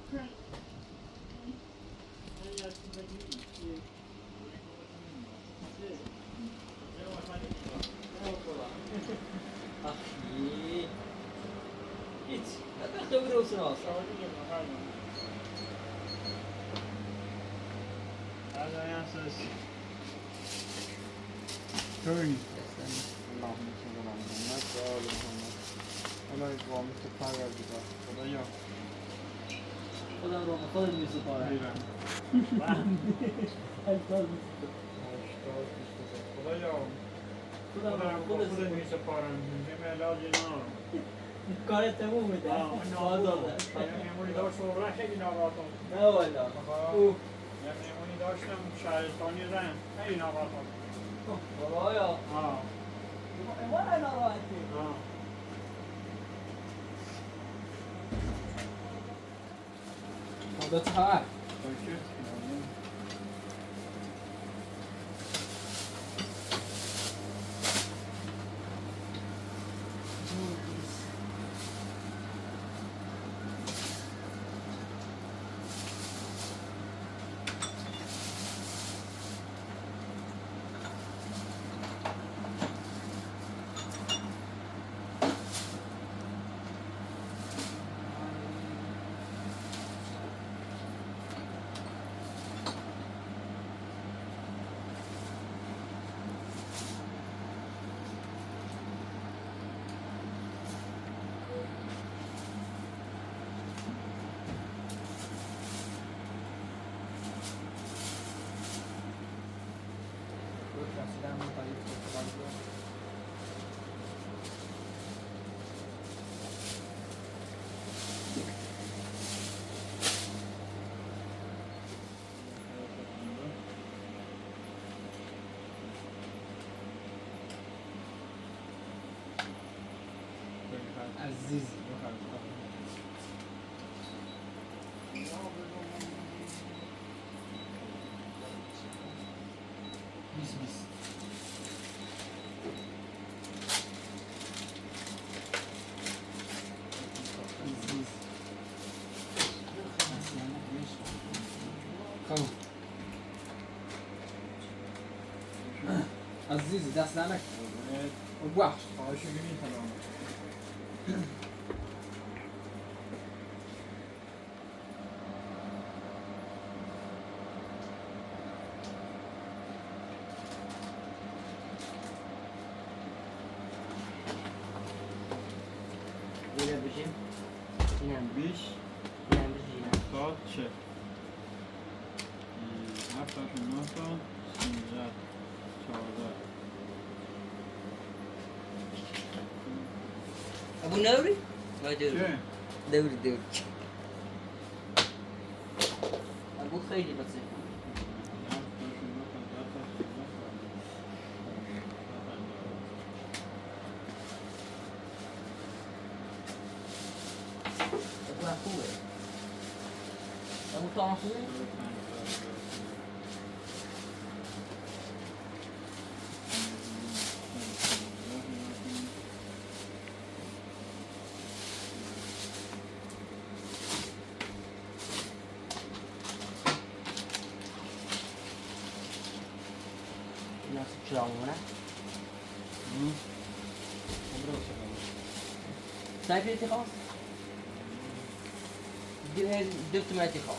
Hiç. Ne kadar olsun olsun. اللهم صل على محمد وآل محمد. الهی قامت پروردگار خدایا خودم رو خودم میسپارم. خدایا خودم رو خودم میسپارم. نیم علاج اینا کار تموم میده. مهمونی داشت و خیلی ناراحتم. نه والا یه مهمونی داشتم شهرستانی زن خیلی ناراحتم. خدایا ما ناراحتی. خدا چه عزیزی بیس بیس عزیز خانم عزیزی دست ننک بخش خواهش می‌کنم. اینم 20 اینم 20 تا 40 7 تا 9 تا 13 14. ابو نوری؟ ما دوری دوری دوری ابو خیلی بسیط. ابو خوبه. ابو طعم خوبه؟ سايبيتي خلاص؟ دبت مالتي خلاص.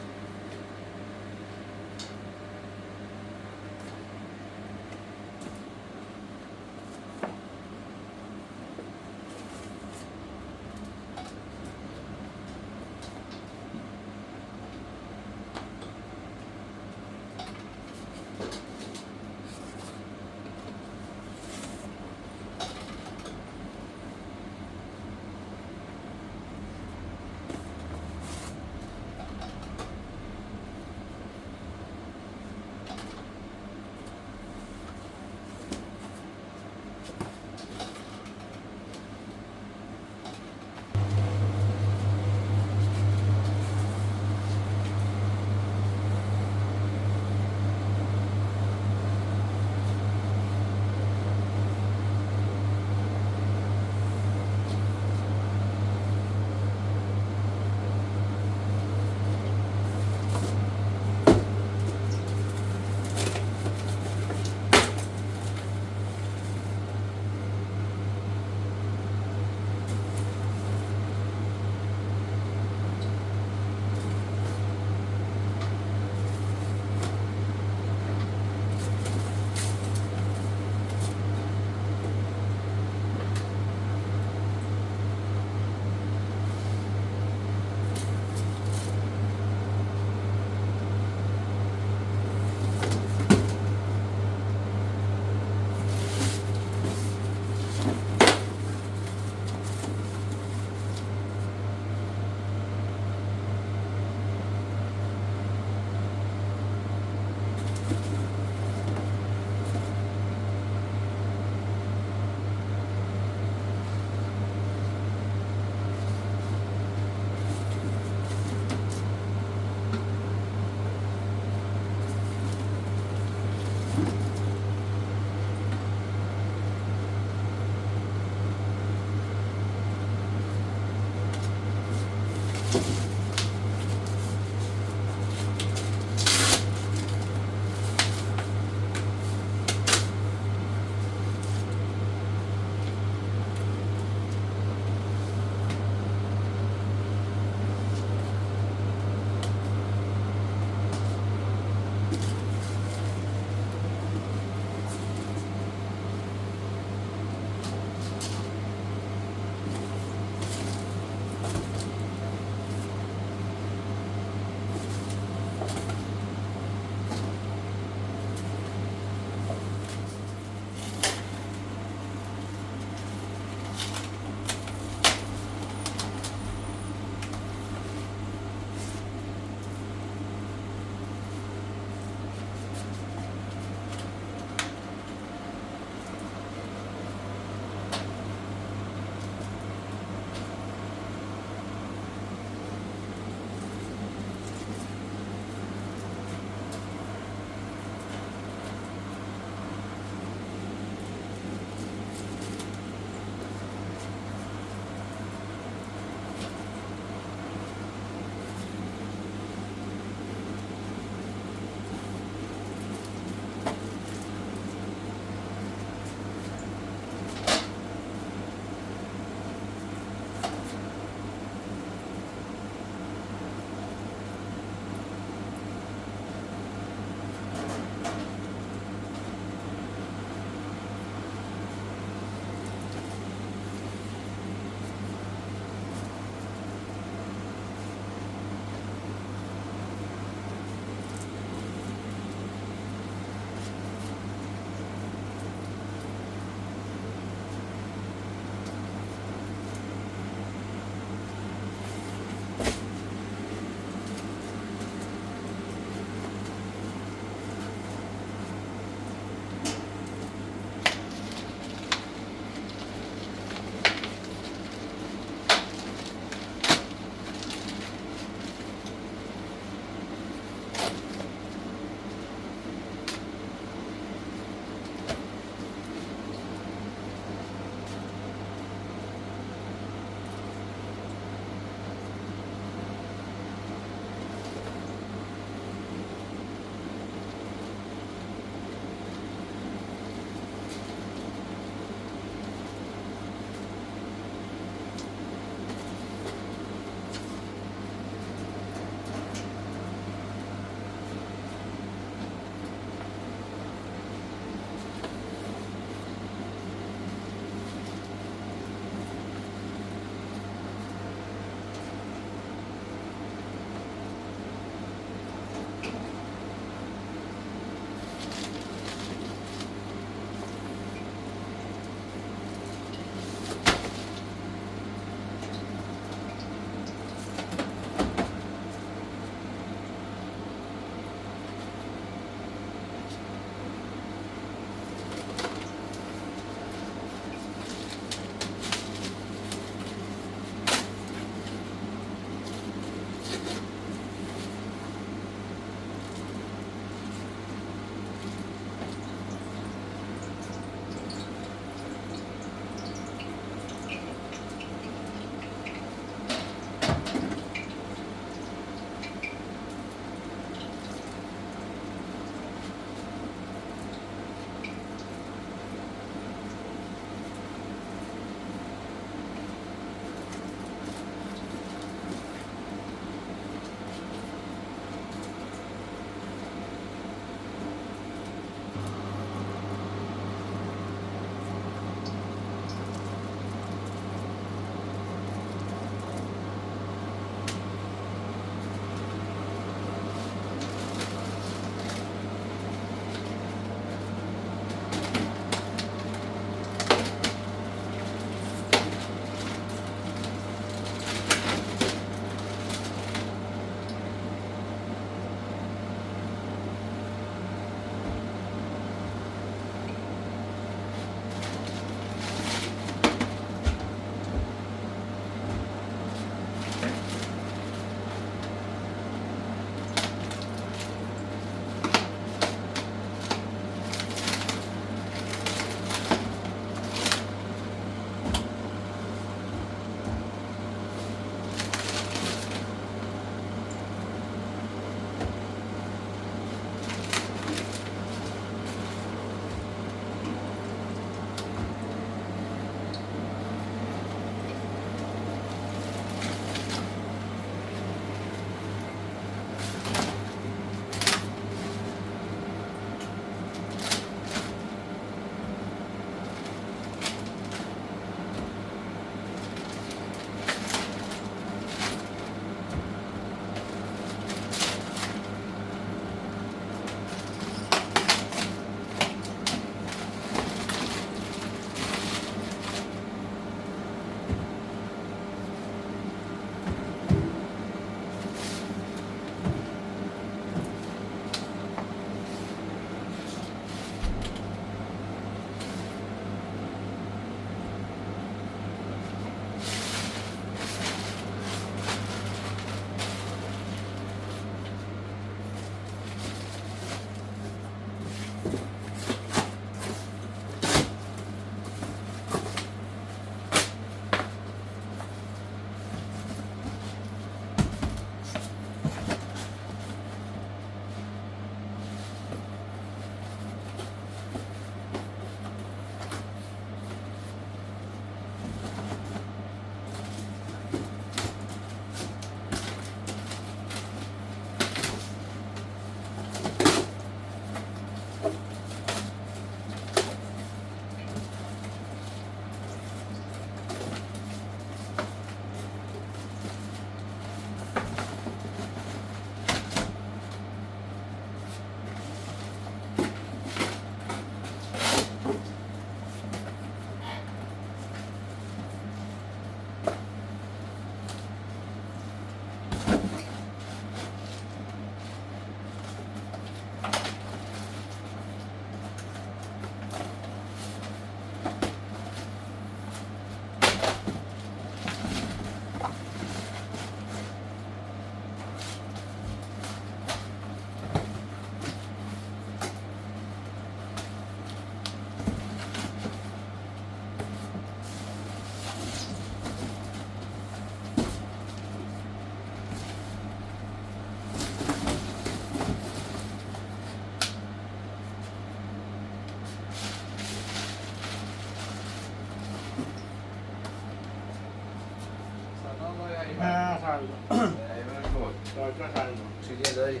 چی داری؟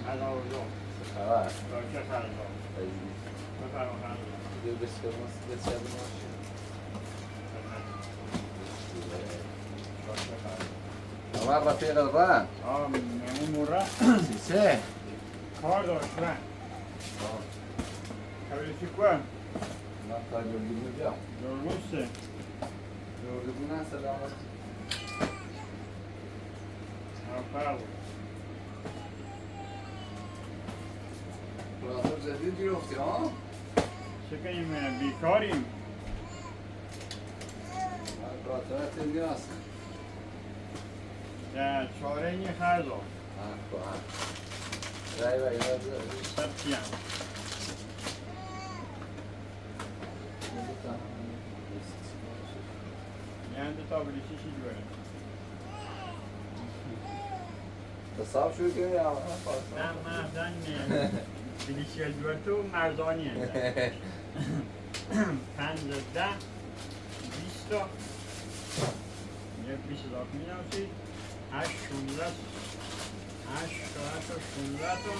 خبر؟ مرة في غربان. مرة. سي. کار داشت. خبری quoi؟ درسته. جدید گرفتی ها؟ چه کنیم بیکاریم. راتورت نیست. نه چاره نی خرزا. رای رای سبتیم. یعنی تا بلیسی چی دوره؟ حساب شو کنی یا نه مردان بلیسی دوره مردانیه. 5 10 20 تا یک 20 هزار می نوشید 8 16 8 8 16 تا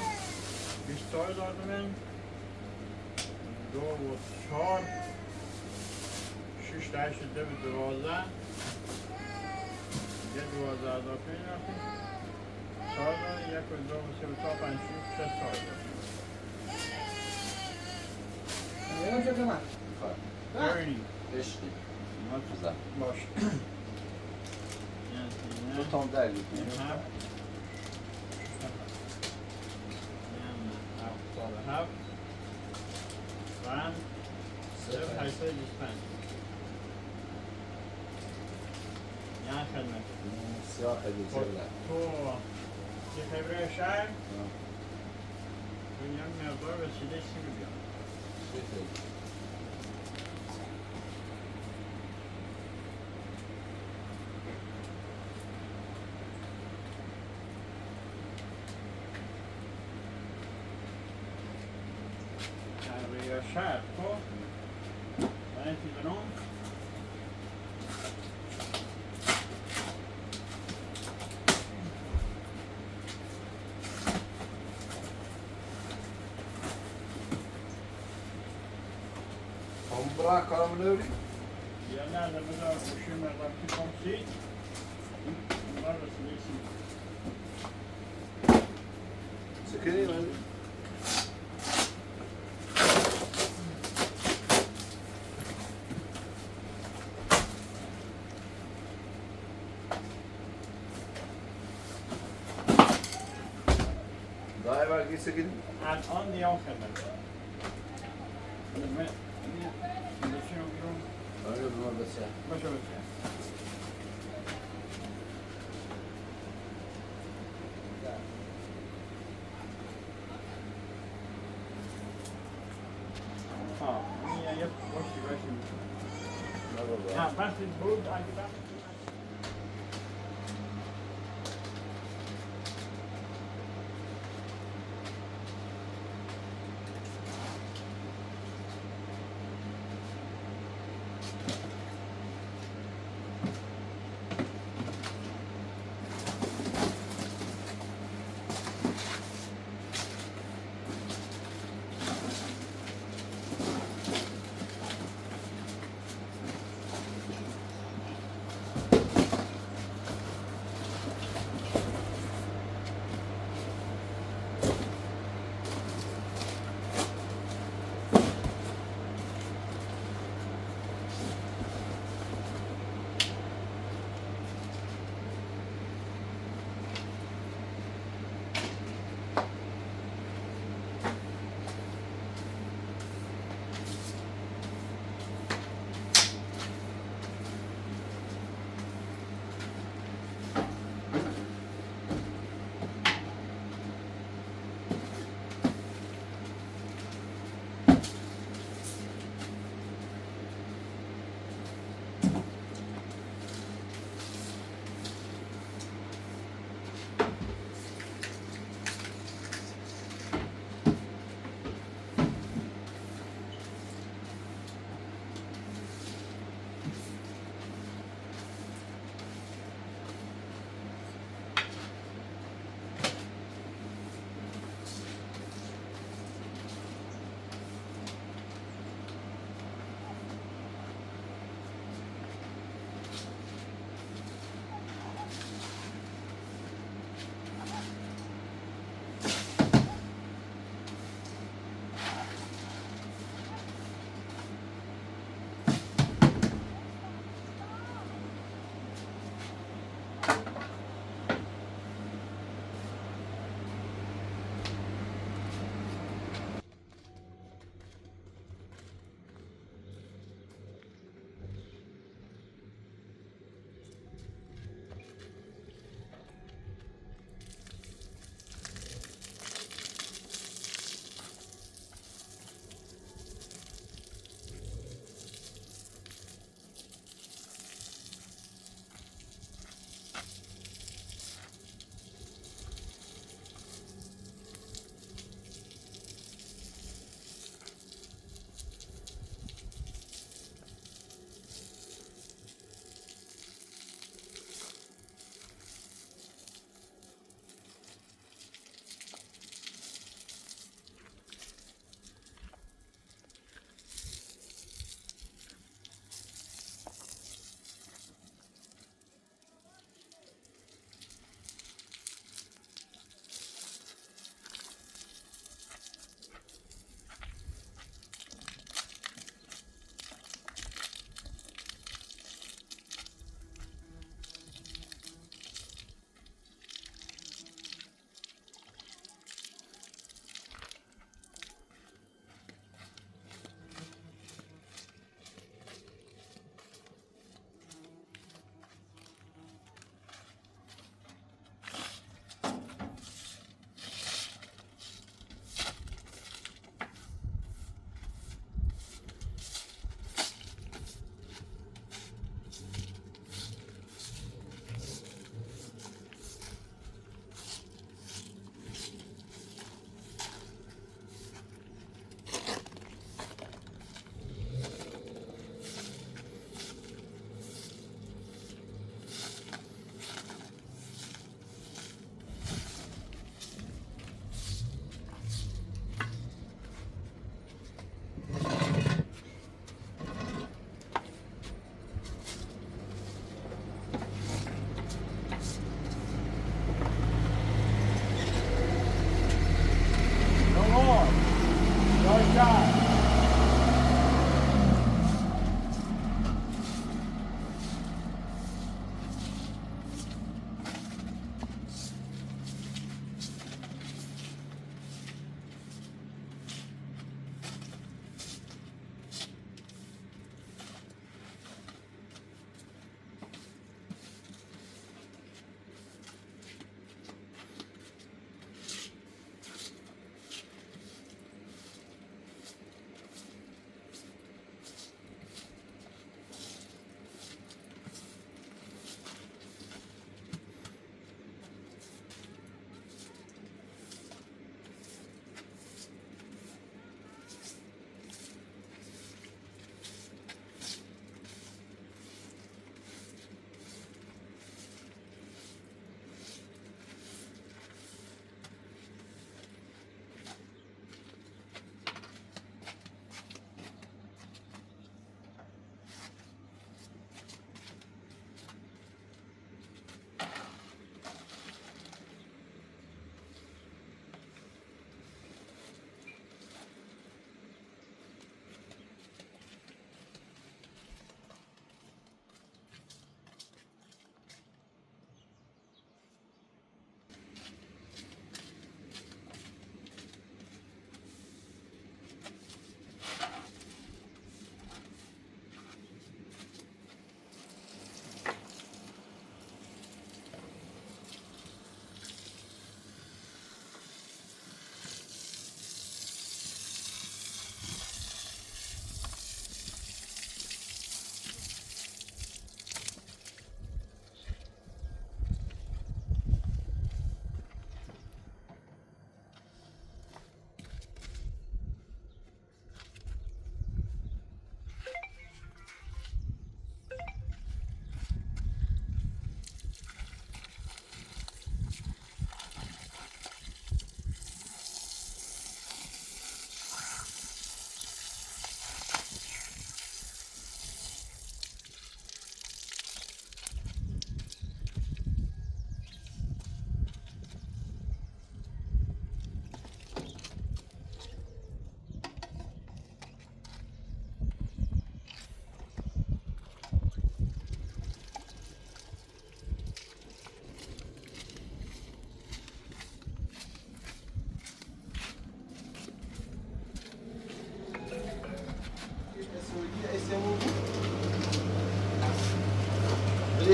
24 هزار تومن 2 و 4 6 8 2 12 یه 12 هزار تومن رفتیم 4 1 2 3 4 5 6 4 هزار. عشقی باش. دو تا هم در بود. 7 5 0 825. یعنی خدمت. سیاه خیلی زیاده. تو یه خبره شهر دنیا مقدار وسیله سیم بیام. شهر خب برای تیزنون برا کارم لوری؟ یا نه نه بذار گوشی مقدار که کمسید بار وسیله سیم سکنی من الان دیام خدمت. باشه باشه. ها یه باشه باشه. نه وقتی بود اگه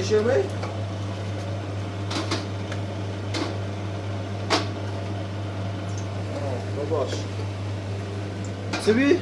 Çeşme. باباش تبي؟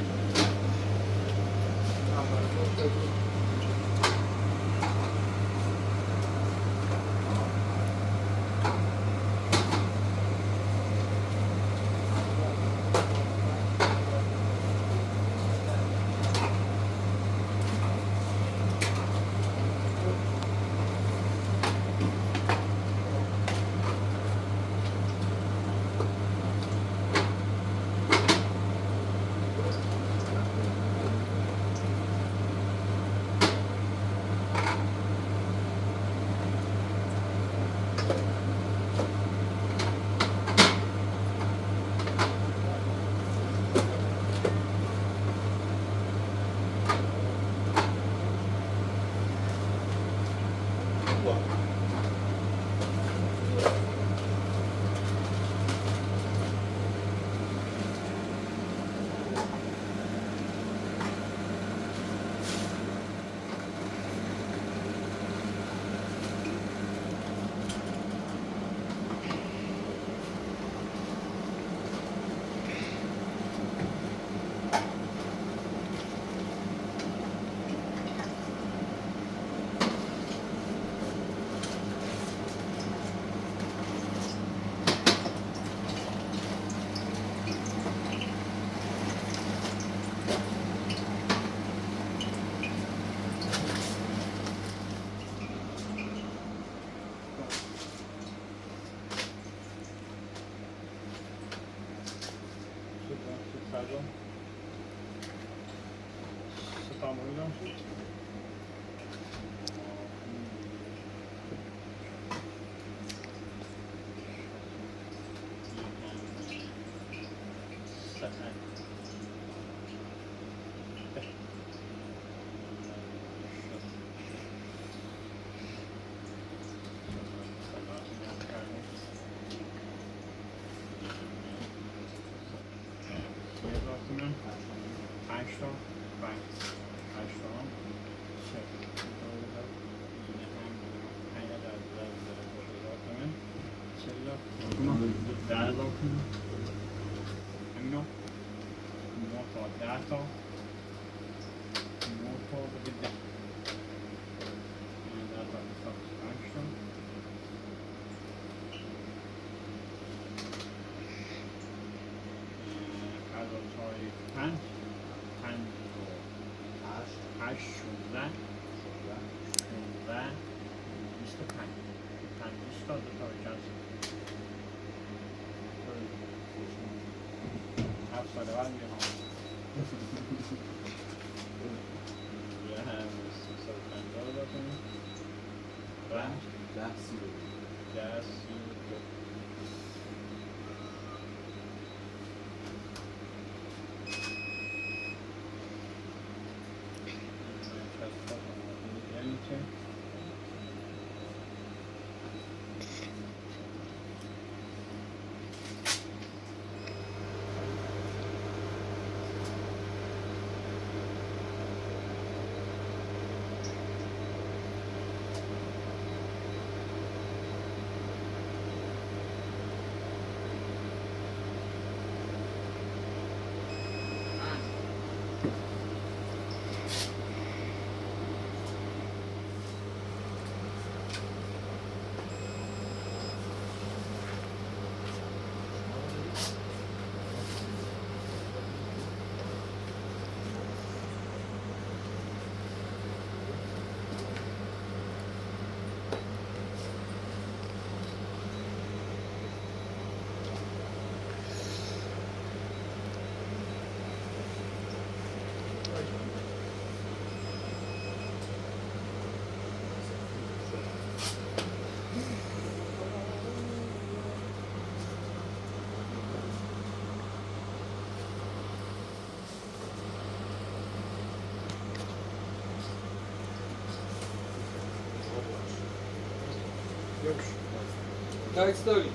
Daj stoi.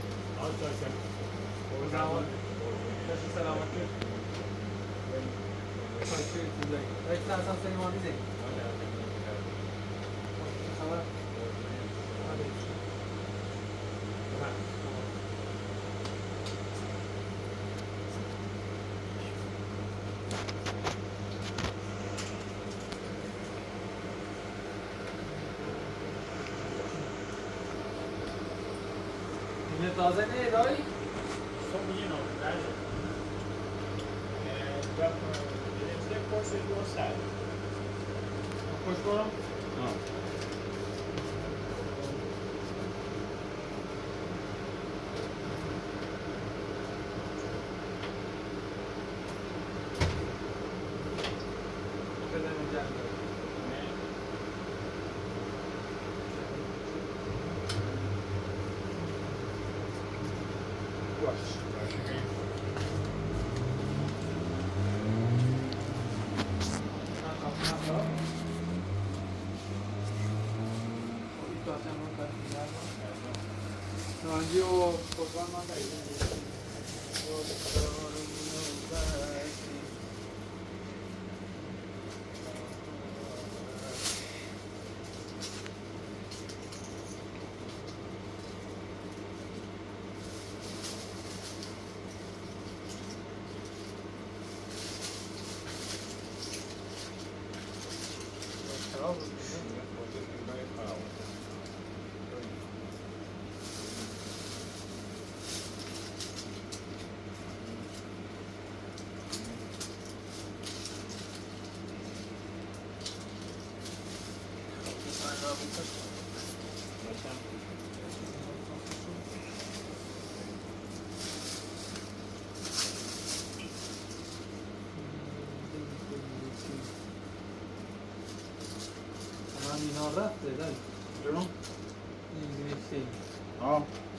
سلامتی. اینه تازه نه دایی؟ خوش برم؟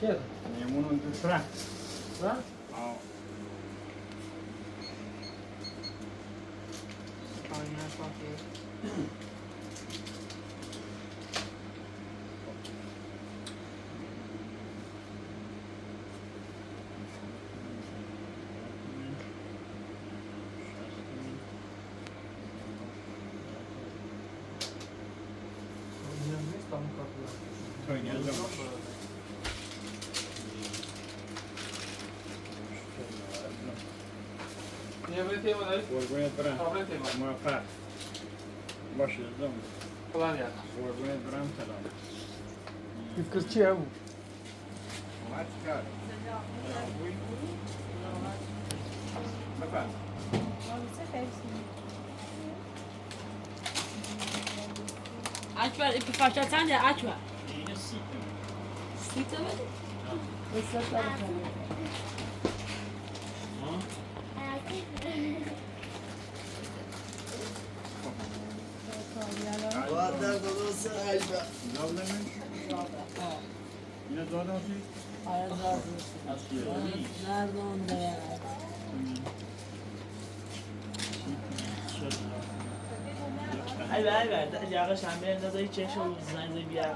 Ja. Nemon und Fra. Fra? Ja. موفق باشه دم خدا نگهدار. قربونت برم سلام. کس چیه او؟ اکبر اتفاقا چنده اکبر؟ 30 تومن. 30 تومن. ای بر یقه شنبه اندازه چشم زنگ بیاد.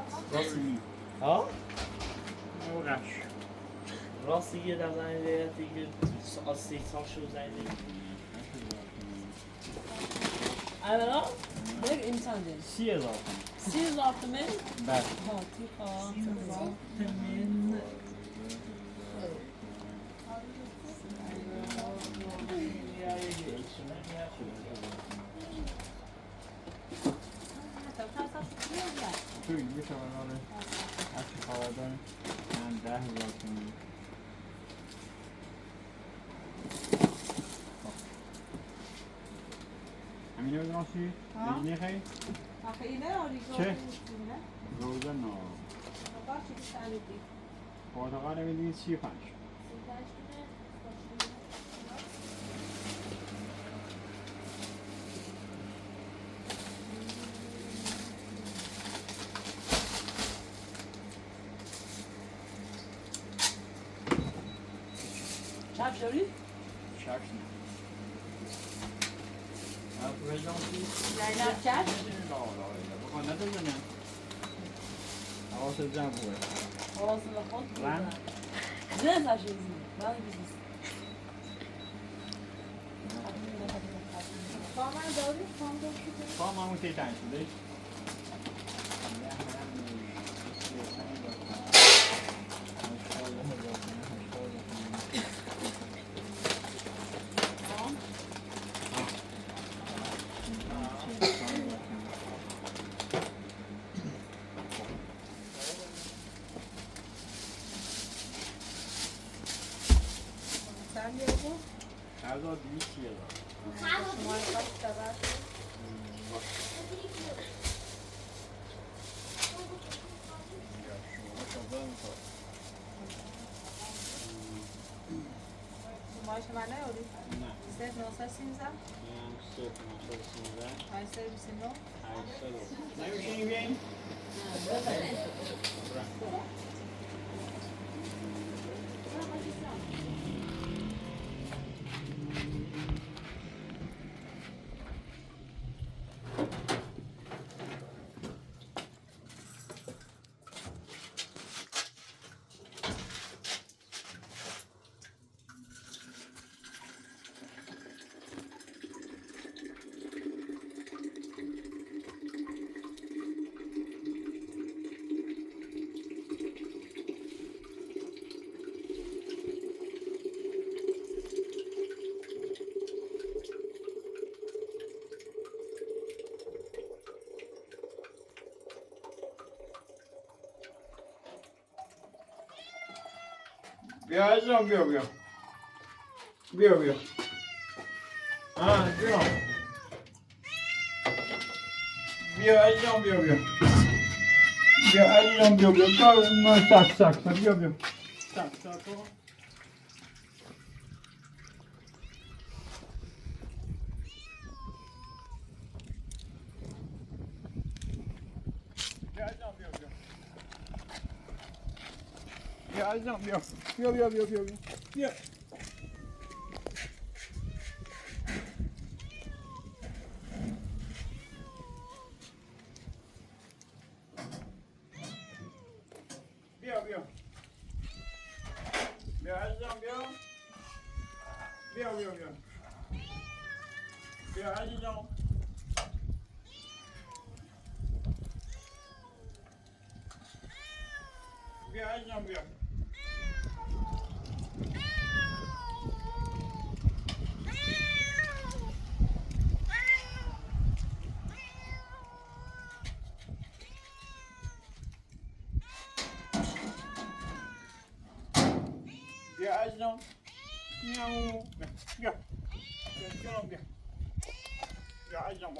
ها؟ راست دیگه در زنگ دیگه از 30 سال شو زنگ. اولا بگ امتحان داریم. 30,000. 30,000 تومن؟ بله. ها 30,000 تومن. توی میشه من هرچی خبر داریم من 10,000 تومن. همینه بدونم چی؟ نخی؟ آخه اینه آریگا چه؟ روزه نه پرتقال میدونی 35. کفش داری؟ کفش نه. نه کفش؟ بکن ندازنه. حواست جمع بود. حواست خود. نه نه من بیزنس. پا همون تی تنگ شده. چند بود؟ 1200. شماره من نیاری؟ نه. 0913 0913 829 800. نمی‌شینی بیاییم؟ بیا عزیزم، بیا بیا بیا بیا. آه بیا بیا عزیزم، بیا بیا بیا عزیزم، بیا بیا. ساک ساک ساک، بیا بیا ساک ساک. بیا عزیزم، بیا بیا بیا عزیزم، بیا بیا بیا بیا بیا بیا. بیا بیا بیا عزیزم، بیا بیا بیا بیا بیا عزیزم. بیا عزیزم، بیا. بیا عزیزم. میاو. بیا بیا بیا بیا عزیزم.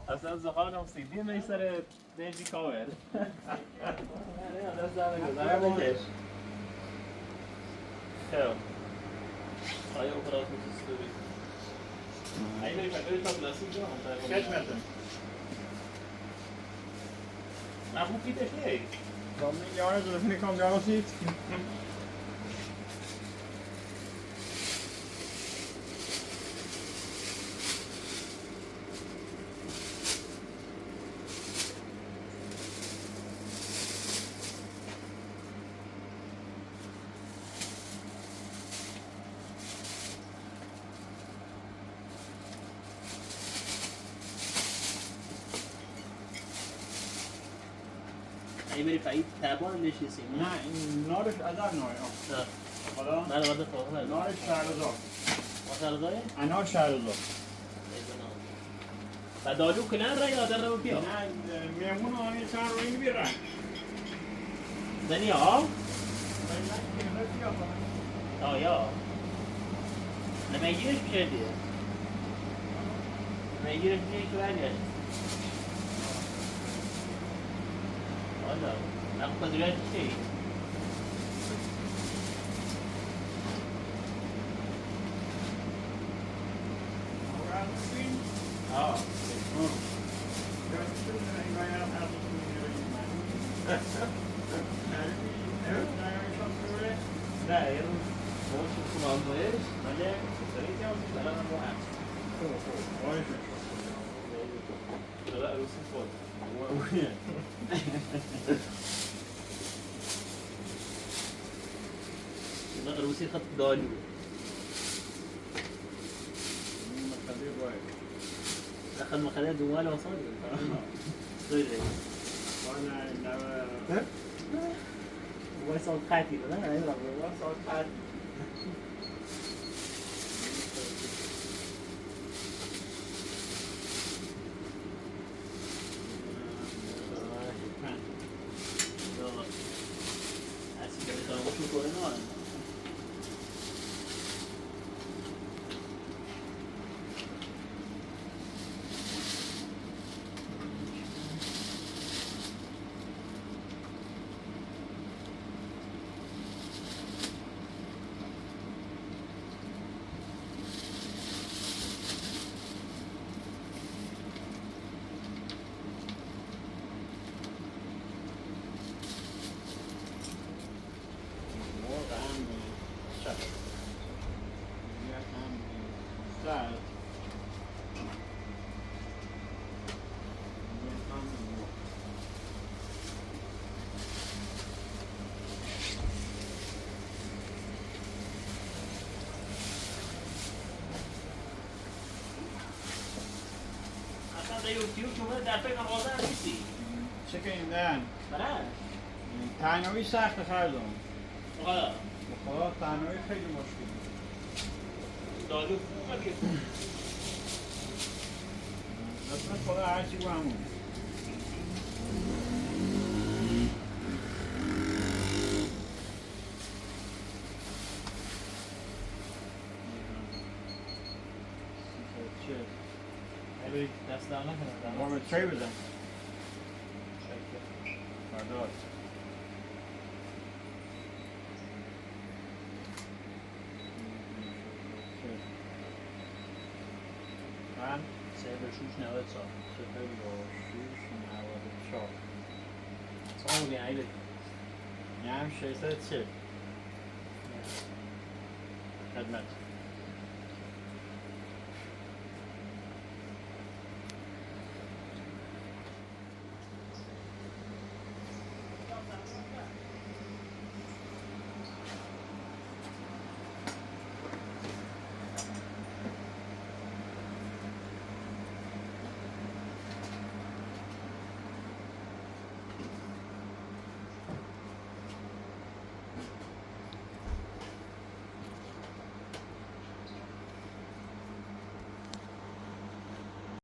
اصلا زخارم سیدی نیسر دیجی کاور. نه دست در نکش. خب. آیا اپرات می‌تونی؟ ای بری فکر تا پلاستیک جا 6 متر. Maar hoe giet het niet? Dan ja, dat vind ik gewoon wel ziet. ای بری فعید تبان نشیسیم. نه این نارش ازر نوه. حالا نه نه نه نارش شهرزاد. شهرزاد؟ انار شهرزاد. و دالو کلن را یا در رو بیا؟ نه میمون آنی چند رو این بیرن. زنی ها؟ آه یا نمیگیرش میشه دیگه. نمیگیرش میشه که برگشت. والا نقطه زیاد چی؟ آه. نه یه روز روسی خط دالو دخل مخليه دوالة وصل وصل قاتل لا وصل قاتل نه تنهایی سخت خردم. خدا تنهایی خیلی مشکل. دالو خوبه که لطفا خدا هرچی با همون. دست در نکنم. ما به چای بزن. بردار. من 46 94 46 94 سوال بیایید. یه هم 640 خدمت.